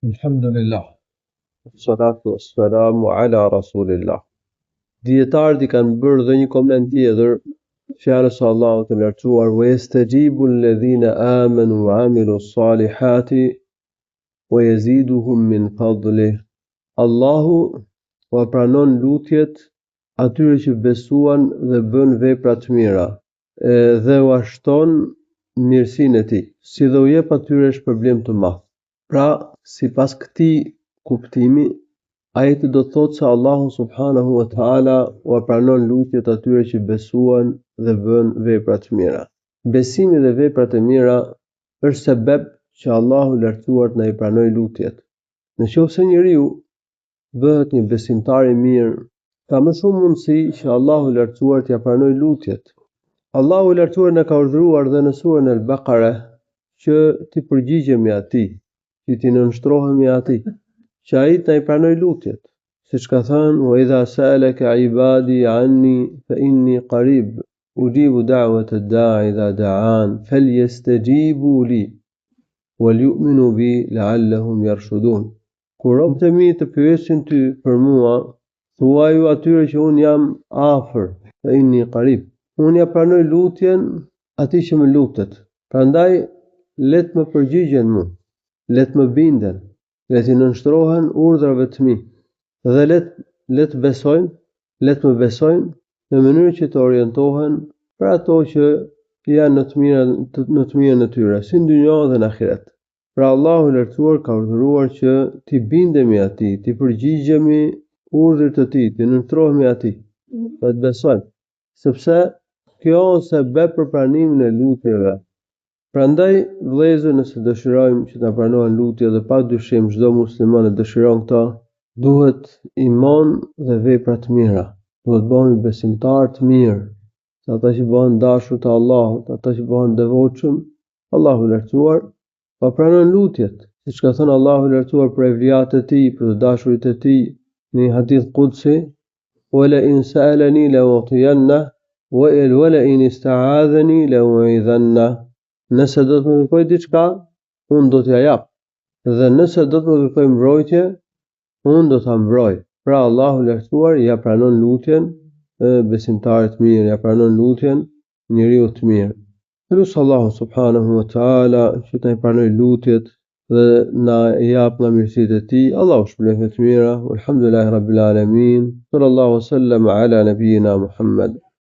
Elhamdulillah. Salatu wassalamu ala Rasulillah. Dijetarët i kanë bërë dhe një koment tjetër fjalës së Allahut të lartësuar wa yastajibu alladhina amanu wa amilu salihati wa yaziduhum min fadlih. Allahu ua pranon lutjet atyre që besuan dhe bënë vepra të mira dhe ua shton mirësinë e tij, si dhe u jep atyre shpërblim të madh. Pra, sipas këtij kuptimi, ajeti do të thotë se Allahu subhanahu wa taala ua pranon lutjet atyre që besuan dhe bënë vepra të mira. Besimi dhe veprat e mira është sebeb që Allahu i lartësuar të na i pranojë lutjet. Në qoftë se njeriu bëhet një besimtar i mirë, ka më shumë mundësi që Allahu i lartësuar t'ia pranojë lutjet. Allahu i lartësuar na ka urdhëruar dhe në surën Al-Baqara që t'i përgjigjemi atij, që t'i nënshtrohemi atij, që ai të na i pranojë lutjet. Siç ka thënë: "Wa idha sa'alaka ibadi anni fa inni qarib, ujibu da'wata ad-da'i idha da'an, falyastajibu li wal yu'minu bi la'allahum yarshudun." Kur robët e mi të pyesin ty për mua, thuaju atyre që unë jam afër, fa inni qarib. Unë ia pranoj lutjen atij që më lutet. Prandaj le të më përgjigjen mua, le të më binden, le t'i nënshtrohen urdhrave të mi dhe le le të besojnë, le të më besojnë në mënyrë që të orientohen për ato që janë në të mirën në të mirën e tyre, si në dynja dhe në ahiret. Pra Allahu i Lartësuar ka urdhëruar që t'i bindemi Atij, t'i përgjigjemi urdhrit të Tij, t'i nënshtrohemi Atij dhe të besojmë, sepse kjo është sebeb për pranimin e lutjeve. Prandaj, vëllezër, nëse dëshirojmë që të na pranohen lutjet dhe pa dyshim çdo musliman e dëshiron këtë, duhet iman dhe vepra të mira. Duhet bëhemi besimtarë të mirë, se ata që bëhen dashur të Allahut, ata që bëhen devotshëm, Allahu i Lartësuar ua pranon lutjet, siç ka thënë Allahu i Lartësuar për evliat e tij, për të dashurit e tij, në një hadith kudsi, "Wa la in sa'alani la u'tiyanna wa la in ista'adhani la u'idhanna." Nëse do të më kërkojë diçka, unë do t'ia jap. Dhe nëse do të më kërkojë mbrojtje, unë do ta mbroj. Pra Allahu i Lartësuar ia pranon lutjen besimtarit të mirë, ia pranon lutjen njeriut të mirë. E lus Allahun subhanahu wa taala që të na i pranojë lutjet dhe na jap nga mirësitë e tij. Allahu ju shpërbleftë me të mira. Walhamdulillahi rabbil alamin. Sallallahu wasallam ala nabiyyina Muhammad.